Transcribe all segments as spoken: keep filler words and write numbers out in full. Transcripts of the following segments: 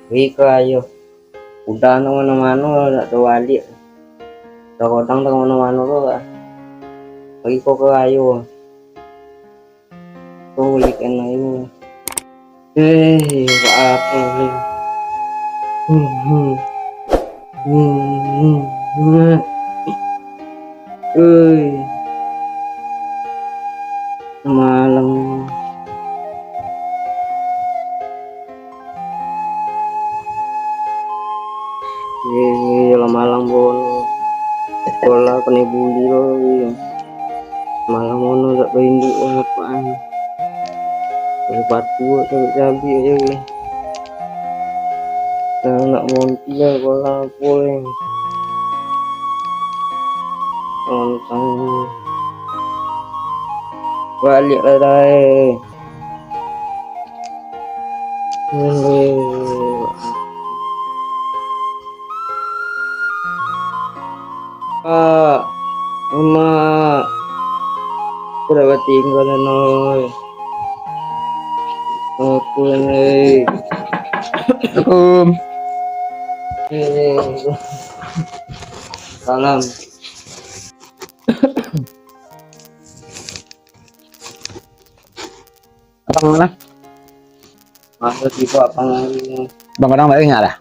Wi ka ayo. Udah nang mano-mano dak tau baliak. Tagodang nang mano-mano tu lah. Wi ko ka ayo. Tulik enak ini. Eh, apa ni? Hmm, hmm. Hmm, hmm, hmm. Oi. Malam. Iyo, iyo, iyo, lah malam bono. Sekolah panai buli lo, iyo. Malam bono dak bainduak apaan. Sepatu dak cabik-cabik aja, iyo. Nak monti lah, bola apo, iyo. Lontang. Baliak lah, dai. Pak, Mak, aku dak batingga, Nanoy. Aku ni. Assalamualaikum. Eh, salam. Abang mana? Masa tiba abang hari ni. Bang Godang tak ingat dah?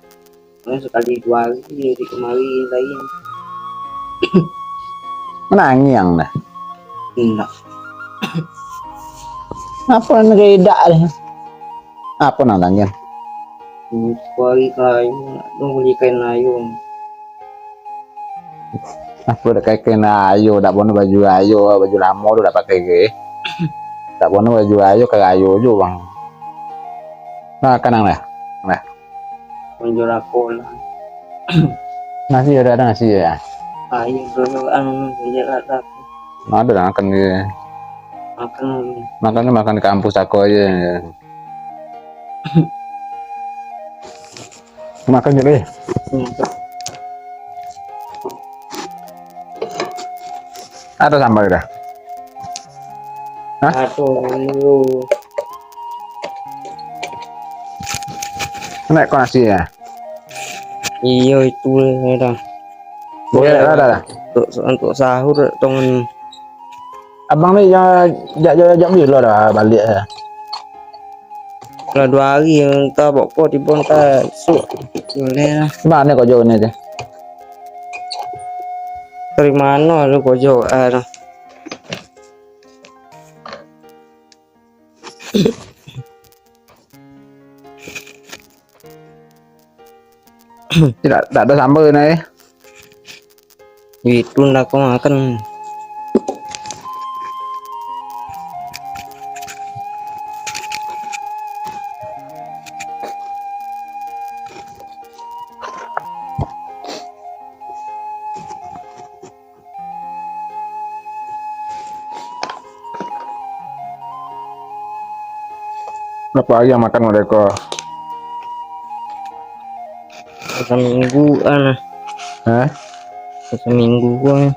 Mana sekali dua hari dia di kemari lain. Menangiang dah. Indak. Apa nak idak dah? Apa nak tangiang? Lupo hari kayo, nak beli kain ayun. Apo dak pakai kain ayo, dak bono baju ayo, baju lamo tu dak pakai ge. Dak bono baju ayo, ka ayo jo, Bang. Nah, kanang lah. Nah. Konjo lako lah. Nasi ada, ada nasi ya? Ayo dulu, anu, jelek lah, tak. Nah, ada lah makan dia. Makan dulu. Makan ni makan di kampus aku aja. Makan je deh. Hmm. Ada sambal dah. Hah? Aduh, lu. Kena kau nasi ya? Iyo, itu lah dah. Boleh lah, dah, dah. Untuk, untuk sahur, tongan. Abang ni jak, jak, jak, jak bilo dah baliak dah. Lah dua hari, entah boko tibo, entah esok. Boleh lah. Mano kau jauh ni tu? Dari mano lu kau jauh, ah, dah? Tidak, tidak ada sambal ni, eh. Itu ndak kau makan. Berapa hari yang makan mereka? Seminggu, ah, nah. Hah? Seminggu, ah.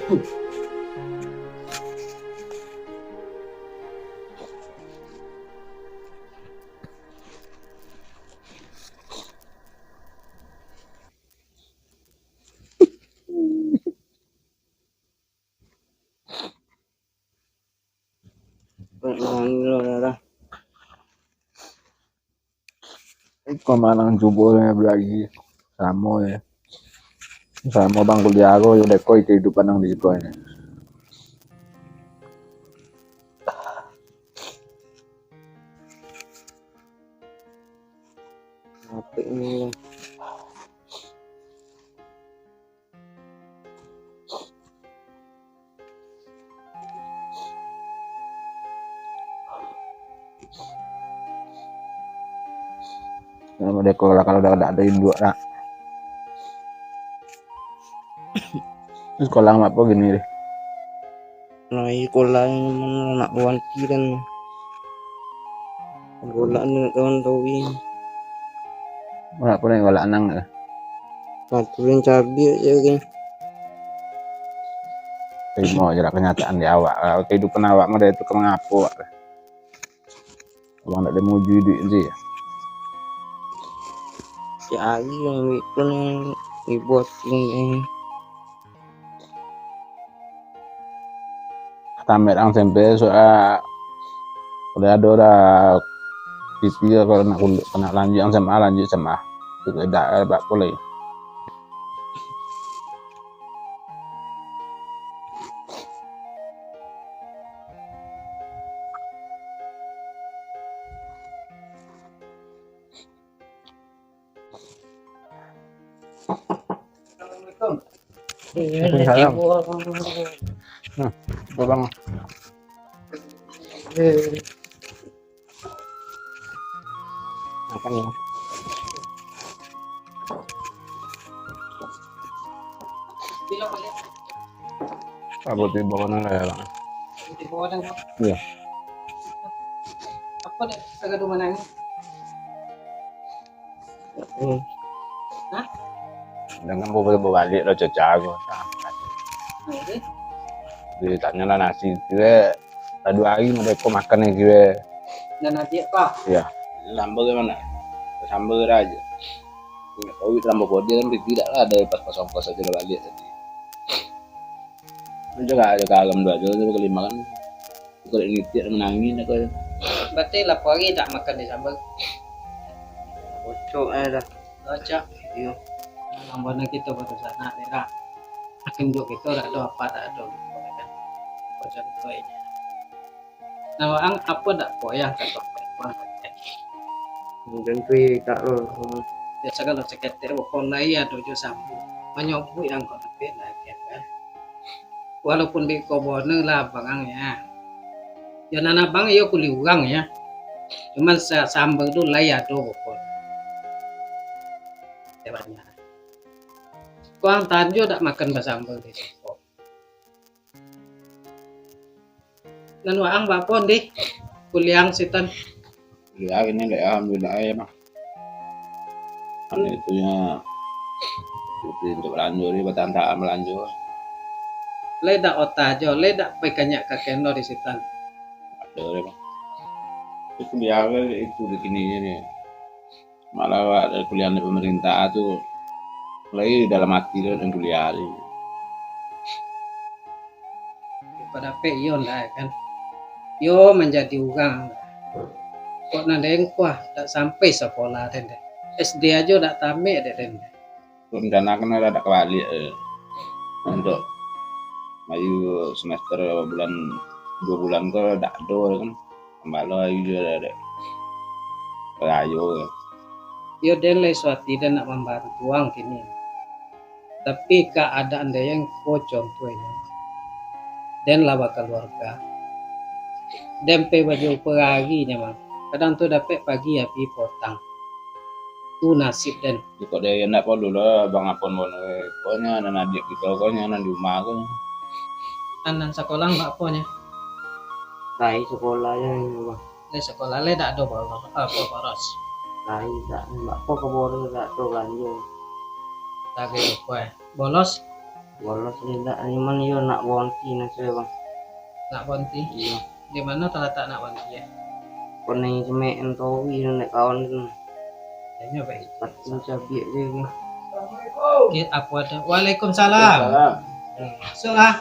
Iko manang cubo yo bagi samo yo. Samo bang kuliah ko yo dek ko kehidupan nang di siko ini. Apa ini? Nah, model kalau, kalau dah, dah ada induak nak. Terus kolang apa gini deh? Nah, iko lah yang nak wanti dan golak ni nak kawan tahu ini. Mana pun yang golak anang lah. Nah, tu yang cabai aja kan. Terima je lah kenyataan di awak lah. Kehidupan awak mah dari tu ke mangapo awak lah. Abang tak ada muji duit nanti ya. Si Agi yang duit pun yang dibuat ini. Tamat ang S M P, soal udah ada dah P P kalau nak kuliah, nak lanjut S M A, lanjut S M A. Itu dah bak boleh. Assalamualaikum. Waalaikumsalam. Nah, apa bang? Makan ya. Apa tu bawa nang lah ya bang? Iya. Apa dah kagak ada mana ni? Hmm. Hah? Dengan bawa balik lah caca aku. Jadi tanyalah nasi kira. Lah dua hari mereka makan ni kira. Dan nasi apa? Iya. Sambal ke mana? Sambal aja. Nggak tahu tambah kode kan tidak lah ada pas-pas ongkos aja lah balik tadi. Jaga jaga alam dua aja tu kelima kan. Bukan ini tiap menangis aku. Berarti lah hari tak makan di sambal. Bocok eh dah. Bocok. Iyo. Nambah nak kita baru sana merah. Akin duk kita dah ada apa tak ada. Bocok tu aja. Nah, ang apa dak koyah ka tongkek bang? Mungkin tu tak lo. Ya sagalo saketek bokon lai ado jo sambu. Manyobuik ang kok tapi lah kan. Walaupun di kobone lah abang ang ya. Ya nan abang iyo kuli urang ya. Cuman sa-, sambal tu lai ado bokon. Hebatnya. Kuang tanjo dak makan basambal di siko. Nan waang bapo ndih? Kuliang sitan. Kuliah ini dek alhamdulillah ya mah. Kan itunya cuti untuk belanja ni, bertahan-tahan belanja. Lai dak otah jo, lai dak pai kanyak ka keno di sitan. Ada deh bang. Itu biar itu di kini ni. Malah awak dari kuliah dari pemerintah tu, lai dalam hati tu dan kuliah tu. Padapek iyo ndak kan. Iyo manjadi urang. Kok nan dengkuah dak sampai sekolah den deh. S D ajo dak tamek dek den deh. Rencana kan dak kabalik eh. Untuk ayu semester bulan dua bulan ko dak ado kan. Kambalo ayu jo dak. Rayo. Iyo den lai suati den nak mambantu ang kini. Tapi kaadaan den ko contohnyo. Den lah bakaluarga. Den pe baju perari nyo mah. Kadang tu dapek pagi abih potang. Tu nasib den. Kok dia indak perlu lah bang apon bono. Konyo nan adik kito konyo nan di rumah konyo. Anan sakolah bak apo nyo? Lai sakolah nyo bang. Lai sakolah lai dak ado boros. Apo boros? Lai dak bak apo ka boros dak ado balanjo. Lagi lupo eh. Bolos? Bolos lidak, cuman yo nak bonti nah, sudah, Bang. Nak bonti? Iyo. Di mano talatak nak bonti, yo? Koneng semek entawi nan dek kawan tu. Inyo baik. Pasti cabiak je ni. Oke, apa ada? Waalaikumsalam. Waalaikumsalam. Masuklah.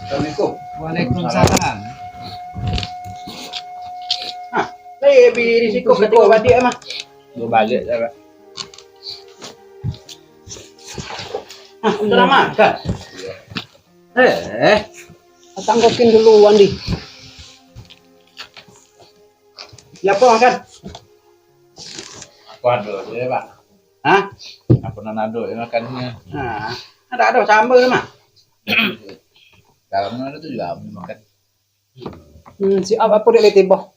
Assalamualaikum. Waalaikumsalam. Hah, lai bi risiko katigo badiak mah. Dua baliak dah, Pak. Ah, sudah makan? Eh, eh. Atang kokin dulu, Wandi. Siapa makan? Aku ado je, Pak. Hah? Aku nan ado je makan nyo. Nah, ado-ado sambal mah. Dalam ado tu juo makan. Hmm, siap apo dek lai tibo?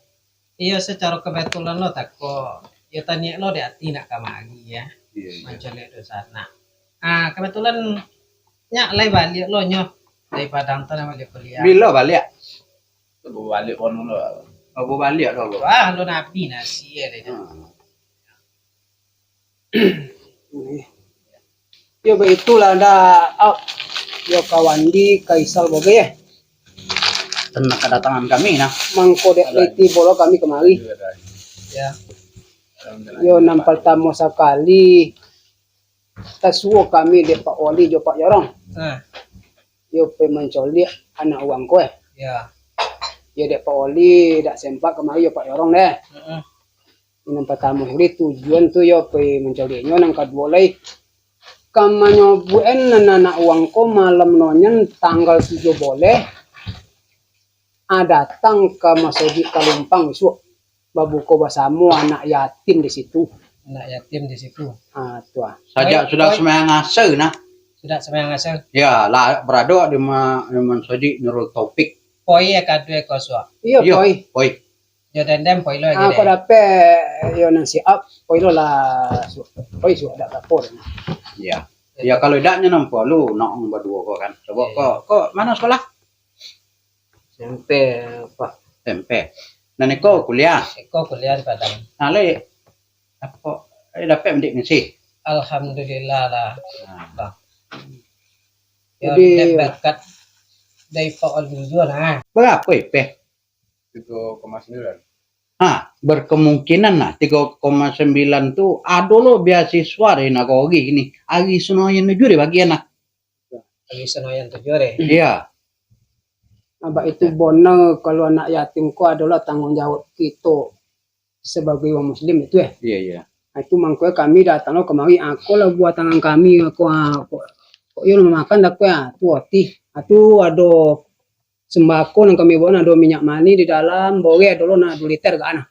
Iyo, sacaro kebetulan lo tako. Iyo, taniak lo di ati nak kamari, yo. Iyo, iyo. Mancaliak dunsanak. Ah, kebetulan nyak lai baliak lo nyo dari Padang tu, nak baliak kuliah. Bilo baliak? Baru baliak kono lo. Oh, baru baliak lo, Bang? Wah, lo nabi nasi yo, deh. Hmm. Yo, baitulah, ndak, au. Yo, ka Wandi, Kaisal, boge, yo. Tantang kadatangan kami, nah. Mangko dek lai tibo lo kami kamari. Yo. Yo, nan partamo sakali, tasuo kami dek Pak Wali jo Pak Yorong. Ah. Yo, pai mancaliak anak urang ko, eh. Yo. Yo, dek Pak Wali dak sempat kamari jo Pak Yorong deh. Heeh. Nan partamo tadi tujuan tu yo pai mancaliaknyo, nan kaduo lai ka manyobuik-an nan anak urang ko malam nonyan tanggal tujuah boleh, ah, datang ka Masojik Kalumpang isuak, babuko basamo anak yatim di situ. Anak yatim di situ. Ah, tu ah. Sajak sudah sumbayang asar nah. Sudah sumbayang asar. Yo, lah barado di ma-, di Masojik Nurul Taufik. Poi yo kaduo ko suak. Iyo, poi. Poi. Jo dendam, poi lo. Ah, lagi ko deh. Dapek yo nan siap, poi lo lah, su-, poi sudah dapur. Yo. Yo, kalau idak nyo nampak lu, nak baduo ko kan. Cubo ko, ko mano sekolah? S M P, Pak. S M P. Nan iko kuliah? Iko kuliah di Padang. Nah, lai, apo, eh, dapek mendik misi? Alhamdulillah lah, Bang. Yo, jadi, dek berkat dari Pak Wali juo, nah. Barapo I P? Tigo koma sambilan. Ha, berkemungkinan nah, tigo koma sambilan tu ado lo beasiswa dari nagori ni. Ari Senayan tu juo dibagian nah. Ari Senayan tu juo deh. Iyo. Abak itu bono, kalau anak yatim ko adolah tanggung jawab kito sabagai urang muslim itu, eh. Iyo, iyo. Nah, itu mangko kami datang lo kamari, ako lah buah tangan kami, ako, ah, kok, kok iyo lah mamakan dak ko, ah, tu roti. Ah, tu ado sembako nan kami bawa, nah, ado minyak manih di dalam, boreh ado lo, nah, duo liter agak, nah.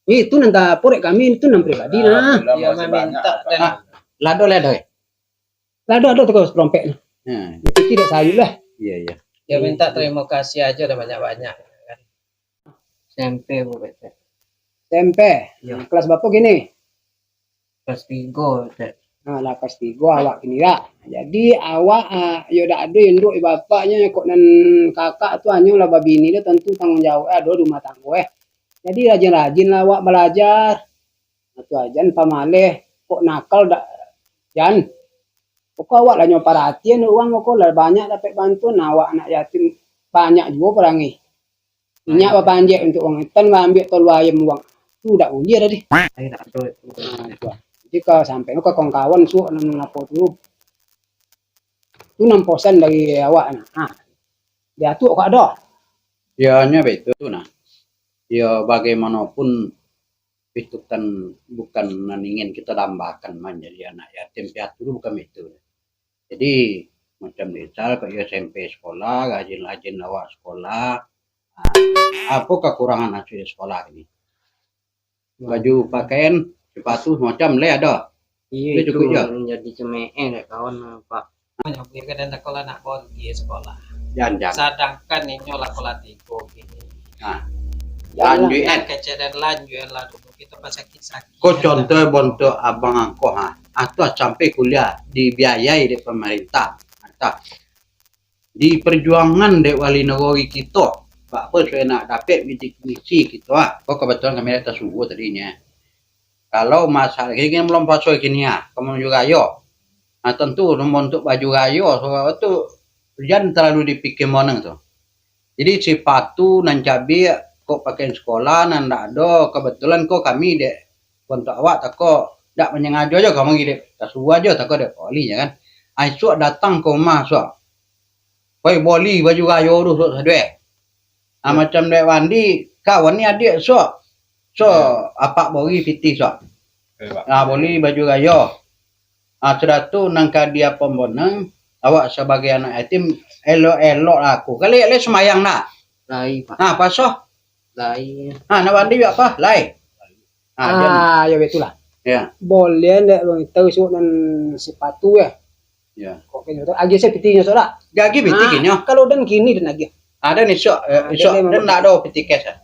Itu nan taporek kami, itu nan pribadi, nah. Alhamdulillah, iyo, makasih banyak, Pak. Ah, lah ado, lah ado, eh? Lah ado, ado tu kalau saparompek, nah. Hmm. Itu tidak sayur lah. Iyo, iyo. Yo, minta tarimo kasih ajo dah banyak-banyak. S M P, Bu, Pak. S M P? Iyo. Kelas berapo kini? Kelas tigo, Cek. Nah, lah kelas tigo awak kini, dak? Jadi, awak, ah, yo dak ado induak bapaknyo, kok nan kakak tu hanyolah babini, dah tantu tanggung jawab ado di rumah tanggo, eh. Jadi, rajin-rajinlah awak balajar. Nah, tu ajan pamaleh, kok nakal dak, Jan? Pokok awak lah nyo paratian urang, pokok lah banyak dapek bantuan, nah, awak anak yatim banyak juo parangai. Minyak bapanjek untuak urang, ikan baambiak tolua ayam urang. Tu dak buliah tadi. Ai, dak ado itu. Nah, itu lah. Jadi, kalau sampai ka kawan-kawan suok nan apo tu, tu nan posan dari awak nah. Ha. Diatur kok ado. Yo, nyo baitu tu nah. Yo, bagaimanapun itu kan bukan nan ingin kita dambakan manjadi anak yatim piatu tu, bukan itu. Jadi, macam misal, kok iyo S M P sekolah, rajin-rajin awak sekolah, ah, apo kakurangan asuih sekolah ini? Baju pakaian, sepatu, macam lai ado. Iyo, itu manjadi cemeeh dek kawan, Pak. Nyo baliak ka dan sekolah nak bonti sekolah. Jan, jan. Sadangkan inyo lah sekolah tigo kini. Nah. Jan, lanjuik, kan? Kecek dan lanjuik lah dulu. Kito pasakik-sakik. Ko contoh bontok abang angko, ha. Atau sampai kuliah dibiayai dek pemerintah. Atau di perjuangan dek wali nagori kito. Bak apo sudah nak dapek misi kito, ha. Ko kebetulan kami atas subuh tadinyo. Kalau masalah kini, kini bulan puaso kini, ah, ka baju rayo. Nah, tantu nan bantuak baju rayo, so, tu jan talalu dipikia moneng tu. Jadi, sipatu nan cabiak, kok pakaian sekolah nan ndak ado, kebetulan ko kami dek bantuak awak tako, ndak manyangajo jo kami dek, tasuruah jo tako dek Pak Wali, ya kan. Ah, isuak datang ka rumah, suak. Koi boli baju rayo tu, suak, saduai. Ah, macam dek Wandi, kawan ni adiak, suak. So, apak boli piti, suak. Ah, boli baju rayo. Ah, sudah tu nan ka diapon boneng, awak sabagai anak yatim, elok-elok lah aku. Kali-kali sumbayang nak? Lai, Pak. Ah, pasoh. Lai. Ah, nak Wandi buek apa? Lai. Ah, jan. Ah, yo, betul lah. Ya. Boleh ndak, Bang, tahu suok nan sipatu, ya? Ya. Kok kini tu? Agiah se pitinyo, suok dak? Agiah piti kini. Kalau den kini den agiah. Ada ni, suok, eh, suok, den ndak ado piti cash, ah.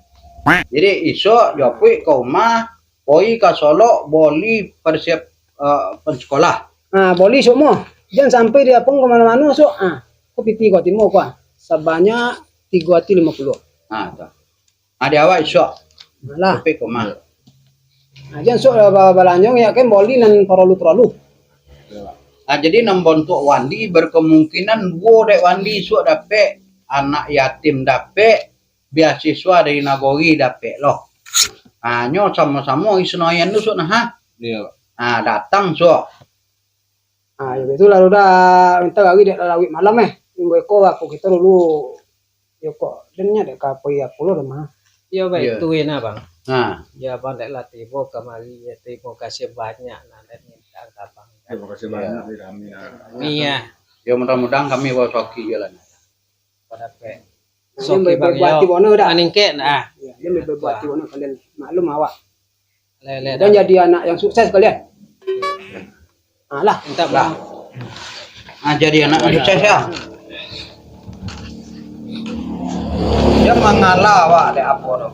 Jadi, isuak, jo apuik ka rumah, poi ka Solok, boli persiap, eh, pen sekolah. Ah, boli suok mo. Jan sampai diapon ka mano-mano, suok. Ah, ko piti ko timo ko, ah. Sabanyak tigo ratuih limo puluah. Ah, tu. Ah, di awak isuak. Alah. Tapi koma. Ah, jan suok ba-, balanjo, ya kan, boli nan parolu-parolu. Ah, jadi nan bantuak Wandi berkemungkinan duo dek Wandi isuak dapek, anak yatim dapek, beasiswa dari nagori dapek lo. Ah, nyo samo-samo Isnoyan tu suok nah, ha? Iya, Pak. Ah, datang suok. Ah, yo, betul lah, udah minta gari dek lawik malam, eh. Minggu eko aku kito dulu. Yo, kok den nya dek ka pai aku lo dah mah. Yo, baik. Iya. Tu, Ina, Bang. Ha. Ya, Abang dek lah tibo kamari, ya, terima kasih banyak, nah, dek minta ka Abang. Terima kasih banyak dari kami, nah. Iya. Ya, mudah-mudahan kami bawa soki je lah. Pada pe. Soki, Bang, buat yo. Tibo no dah. Maningkek, nah. Ya, dia lebih buat tibo no kalian. Maklum awak. Dan jadi anak yang sukses kalian. Alah. Minta lah. Ah, jadi anak yang sukses ya. Dia mangalah awak dek apo tu.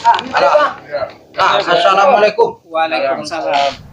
Ah, alah. Ah, assalamualaikum. Waalaikumsalam.